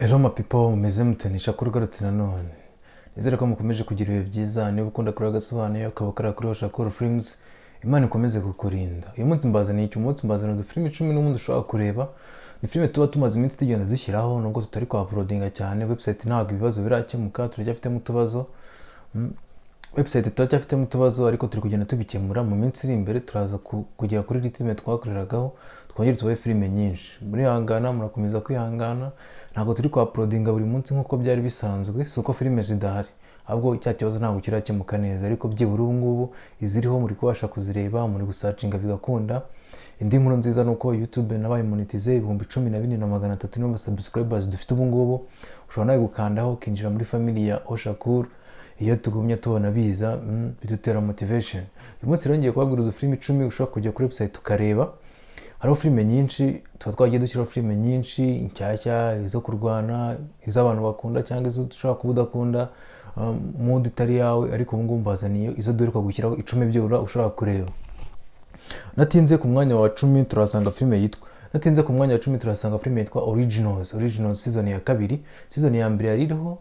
Hello my people, mumeze mute? Ni Shakuru ugarutse nanone. Nizere ko mukomeje kugira ibihe byiza. Niba ukunda kureba agasobanuye, ukaba ukareba kuri Shakuru Films, Imana ikomeze kukurinda. Uyu munsi mbazaniye iki? Umunsi mbazaniye udufilimi 10 n'ubundi ushobora kureba. Ni filime tuba tumaze iminsi tugenda dushyiraho, nubwo tutari kwa uploadinga cyane. Website ntabwo ibibazo birakemuka, turacyafitemo utubazo. Website turacyafitemo utubazo, ariko turi kugenda tubikemura. Mu minsi iri imbere turaza kugera kuri rythme twakoreragaho, twongere tubahe filime nyinshi. Murihangana, murakomeza kwihangana. Ntabwo turi kwa uploadinga buri munsi nk'uko byari bisanzwe. Si uko filime zidahari, ahubwo cya kibazo ntabwo kirakemuka neza. Ariko byibura ubu ngubu iziriho muri kubasha kuzireba, muri gusearchinga bigakunda. Indi nkuru nziza ni uko YouTube nabaye monetize, 14,300 nibo subscribers dufite ubu ngubu. Ushobora nawe gukandaho ukinjira muri family ya Oshakur. Iyo tugumye tubona biza, bidutera motivation. Uyu munsi rero ngiye kubabwira udufilimi 10 ushobora kujya kuri website ukareba. Hariho filime nyinshi, tuba twagiye dushyiraho filime nyinshi nshyashya, izo kurwana, iz'abantu bakunda cyangwa izo ushobora kuba udakunda, mood itari yawe. Ariko ubu ngubu mbazaniye izo duheruka gushyiraho 10 byibura ushobora kureba. Natinze, ku mwanya wa 10 turahasanga filime yitwa, natinze, ku mwanya wa 10 turahasanga filime yitwa Originals. Originals season ya kabiri. Season ya mbere yari iriho.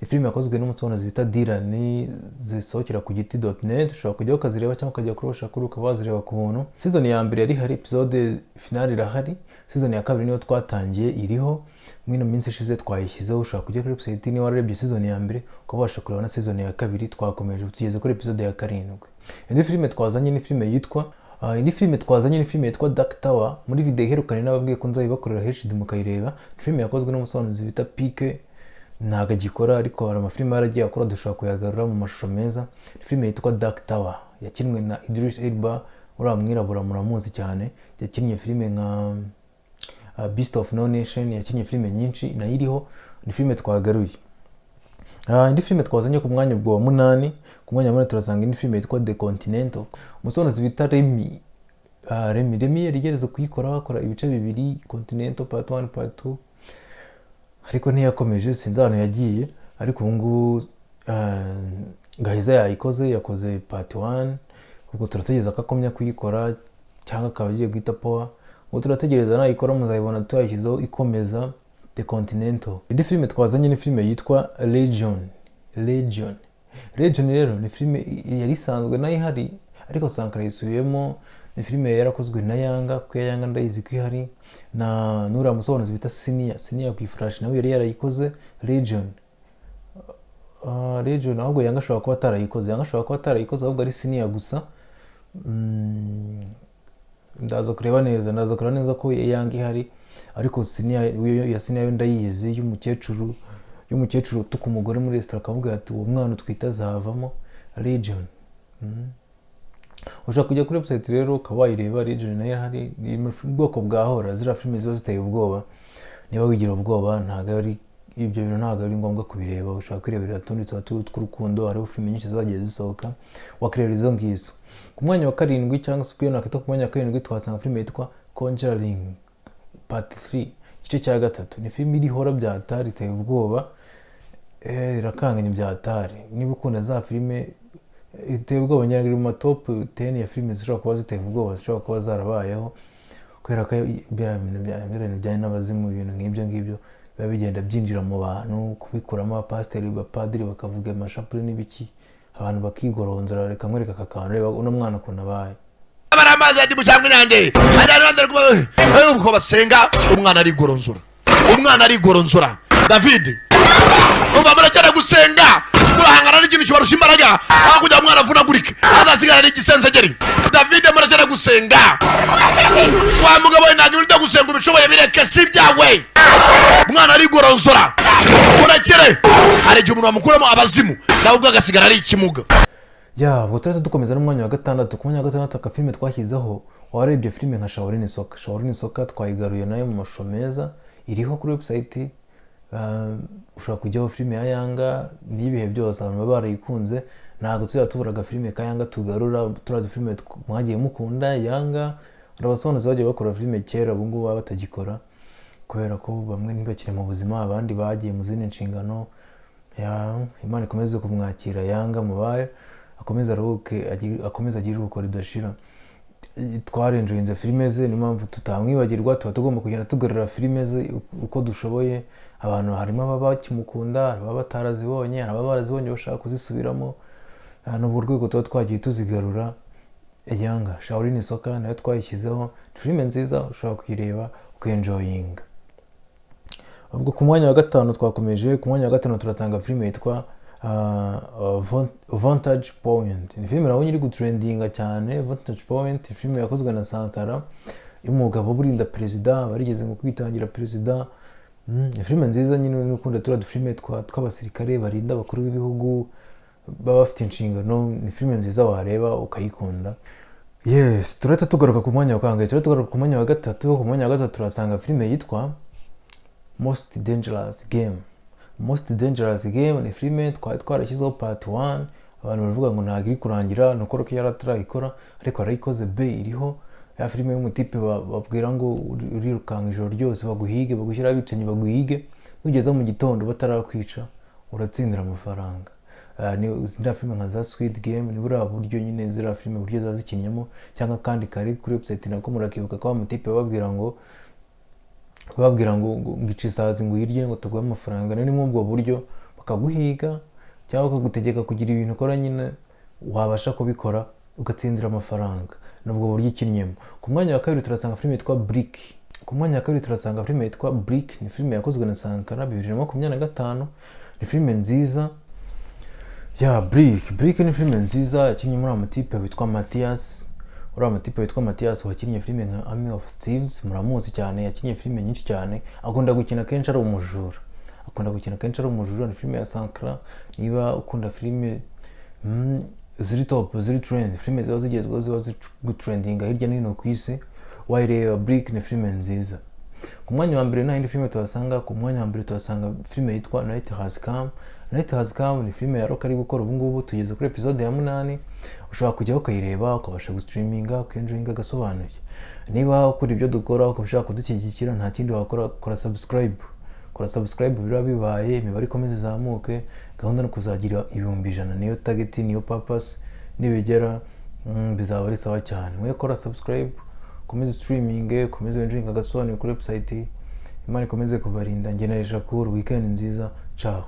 Ni filime yakozwe n'umusobanuzi bita Dylan, zisohokera ku giti.net. Ushobora kujyaho ukazireba cyangwa ukajya kuri Oshakuru ukaba wazireba ku buntu. Season ya mbere yari ihari, episode finale irahari. Season ya kabiri niyo twatangiye, iriho muri ino minsi ishize twayishyizeho. Ushobora kujya kuri website, niba wararebye season ya mbere, ukaba wabasha kureba na season ya kabiri. Twakomeje, tugeze kuri episode ya karindwi. Indi filime twazanye ni filime yitwa Dark Tower. Muri video iherukanye nababwiye ko nzayibakorera HD mukayireba. Ni filime yakozwe n'umusobanuzi bita Pike. Ntabwo agikora, ariko hari amafilime yaragiye akora, dushobora kuyagarura mu mashusho meza. Ni filime yitwa Dark Tower, yakinwe na Idris Elba, uriya mwirabura muramuzi cyane. Yakinnye filime nka Beast of No Nation, yakinnye filime nyinshi, nayo iriho. Ni filime twagaruye. Indi filime twazanye ku mwanya ubwo wa munani, ku mwanya wa munani turasanga indi filime yitwa The Continental. Umusobanuzi bita Remy, Remy yari igerageza kuyikora, akora ibice bibiri, Continental part 1, part 2, ariko ntiyakomeje, sinzi ahantu yagiye. Ariko ubu ngubu Gahiza yayikoze, yakoze part 1. Ubwo turategereza ko akomya kuyikora cyangwa akaba agiye guhita power. Ubwo turategereza, nayikora muzayibona tuyashyizeho ikomeza, The Continental. Indi filime twazanye ni filime yitwa Legion. Legion rero ni filime yari isanzwe nayo ihari, ariko Sankara yisubiyemo. Ni filime yarakozwe na Yanga, kuko iya Yanga ndayizi ko ihari, na n'uriya musobanuzi bita Siniya, Siniya ku ifurashi, nawe yari yarayikoze Legion. Legion ahubwo Yanga ashobora kuba atarayikoze, Yanga ashobora kuba atarayikoze, ahubwo ari Siniya gusa. Ndaza kureba neza, ndaza kureba neza ko Yanga ihari, ariko Siniya ya Siniya yo ndayizi, y'umukecuru utuka umugore muri resitora, akavuga ati uwo mwana utwite azavamo. Legion. Ushobora kujya kuri website rero ukaba wayireba. Legion nayo ihari, ni mu bwoko bwa horror, ziriya filime ziba ziteye ubwoba. Niba wigira ubwoba, ntabwo ari ibyo bintu, ntabwo ari ngombwa kubireba. Ushobora kwirebera utundi tuba tw'urukundo. Hariho filime nyinshi zagiye zisohoka, wakirebera izo ngizo. Ku mwanya wa karindwi, cyangwa se iyo nakwita ku mwanya wa karindwi, tuhasanga filime yitwa Conjuring part 3, igice cya gatatu. Ni filime iri horror bya hatari, iteye ubwoba, irakanganye bya hatari. Niba ukunda za filime iteye ubwoba, ngira ngo iri mu ma top 10 ya filime zishobora kuba ziteye ubwoba zishobora kuba zarabayeho, kubera ko biriya bintu bijyanye n'abazimu, ibintu nk'ibyo ngibyo biba bigenda byinjira mu bantu, kubikuramo abapasiteri, abapadiri bakavuga amashapure n'ibiki, abantu bakigoronzora. Reka nkwereka aka kantu, reba uno mwana ukuntu abaye. Abari amazi ya dibu cyangwa inyange ajyana uko basenga, umwana arigoronzora, umwana arigoronzora. David, umva, muracyari gusenga, murahangana n'ikintu kibarusha imbaraga. Aho kugira ngo umwana avunagurike azasigara ari igisenzegeri. David, muracyari gusenga. Wa mugabo we, ntabwo ibintu byo gusenga ubishoboye, bireke, si ibyawe. Umwana arigoronzora, murekere. Hari igihe umuntu bamukuramo abazimu, nawe ubwo agasigara ari ikimuga. Ya, ubwo turahita dukomeza n'umwanya wa gatandatu. Ku mwanya wa gatandatu, akafilime twashyizeho, warebye filime nka Shaolin Soccer. Shaolin Soccer twayigaruye nayo mu mashusho meza, iriho kuri website. Ushobora kujyaho. Filime ya Yanga n'ibihe byose abantu baba barayikunze. Ntabwo tuzajya tubura agafilime ka Yanga tugarura, turiya dufilime mwagiye mukunda. Yanga, hari abasobanuzi bagiye bakora filime kera, ubu ngubu baba batagikora kubera ko bamwe ntibakiri mu buzima, abandi bagiye mu zindi nshingano. Ya, Imana ikomeze kumwakira Yanga mubaye, akomeze aruhuke, akomeze agire iruhuko ridashira. Twarenjoyinze filime ze, niyo mpamvu tutamwibagirwa. Tuba tugomba kugenda tugarura filime ze uko dushoboye. Abantu harimo ababa bakimukunda, hari ababa batarazibonye, hari ababa barazibonye bashaka kuzisubiramo. Ni urwo rwego tuba twagiye tuzigarura. Yanga Shaolin Soccer nayo twayishyizeho, ni filime nziza, ushobora kuyireba ukenjoyinga. Ubwo ku mwanya wa gatanu twakomeje. Ku mwanya wa gatanu turatanga filime yitwa Vantage Point. Ni filime nabonye iri gutrendinga cyane. Vantage Point ni filime yakozwe na Sankara, y'umugabo urinda perezida, barigeze ngo kwitangira perezida. Ni filime nziza nyine, n'ukunda turiya dufilime tw'abasirikare barinda abakuru b'ibihugu, baba bafite inshingano. Ni filime nziza wareba ukayikunda. Yes, turahita tugaruka ku mwanya wa kangahe? Turahita tugaruka ku mwanya wa gatatu. Ku mwanya wa gatatu turasanga filime yitwa Most Dangerous Game. Most Dangerous Game ni filime twari twarashyizeho part 1, abantu baravuga ngo ntabwo iri kurangira, nuko Rocky yari atarayikora, ariko arayikoze be iriho. Ya filime y'umutipe babwira ngo urirukanka ijoro ryose baguhige, bagushyiraho abicanyi baguhige, nugeza mu gitondo batarakwica uratsindira amafaranga. Ni ziriya filime nka za Squid Game, ni buriya buryo nyine ziriya filime uburyo ziba zikinnyemo. Cyangwa kandi kari kuri website nako murakibuka ko wa mutipe bababwira ngo ica isazi ngo uyirye ngo tuguhe amafaranga. Ni muri ubwo buryo bakaguhiga cyangwa bakagutegeka kugira ibintu ukora nyine, wabasha kubikora ugatsindira amafaranga. Ni ubwo buryo ikinnyemo. Ku mwanya wa kabiri turasanga filime yitwa Brick. Ku mwanya wa kabiri turasanga filime yitwa Brick. Ni filime yakozwe na Sankara 2025. Ni filime nziza ya Brick. Brick ni filime nziza yakinnye muri amatipe witwa Mathias. Uriya mutipe witwa Mathias wakinnye filime nka Army of Thieves, muramuzi cyane, yakinnye filime nyinshi cyane, akunda gukina kenshi ari umujura, akunda gukina kenshi ari umujura. Ni filime ya Sankara. Niba ukunda filime ziri top, ziri trend, filime ziba zigezweho, ziba ziri gutrendinga hirya no hino ku isi, wayireba. Brick ni filime nziza. Ku mwanya wa mbere nta yindi filime tuhasanga. Ku mwanya wa mbere tuhasanga filime yitwa Night Has Come. Night Has Come ni filime ya Rocky ari gukora ubu ngubu, tugeze kuri episode ya 8. Ushobora kujyaho ukayireba, ukabasha gustreaminga, ukenjoyinga agasobanuye. Niba ukora ibyo dukora, ukaba ushaka kudushyigikira, nta kindi wakora, kora subscribe. Kora subscribe, biba bibaye, imibare ikomeze izamuke. Gahunda no kuzagira 100,000, niyo target, niyo purpose. Nibigera bizaba ari sawa cyane. Mwe kora subscribe, ukomeze streaming, ukomeze wenjoyinga agasobanuye kuri website. Imana ikomeze kubarinda. Njye na Shakur, weekend nziza, ciao.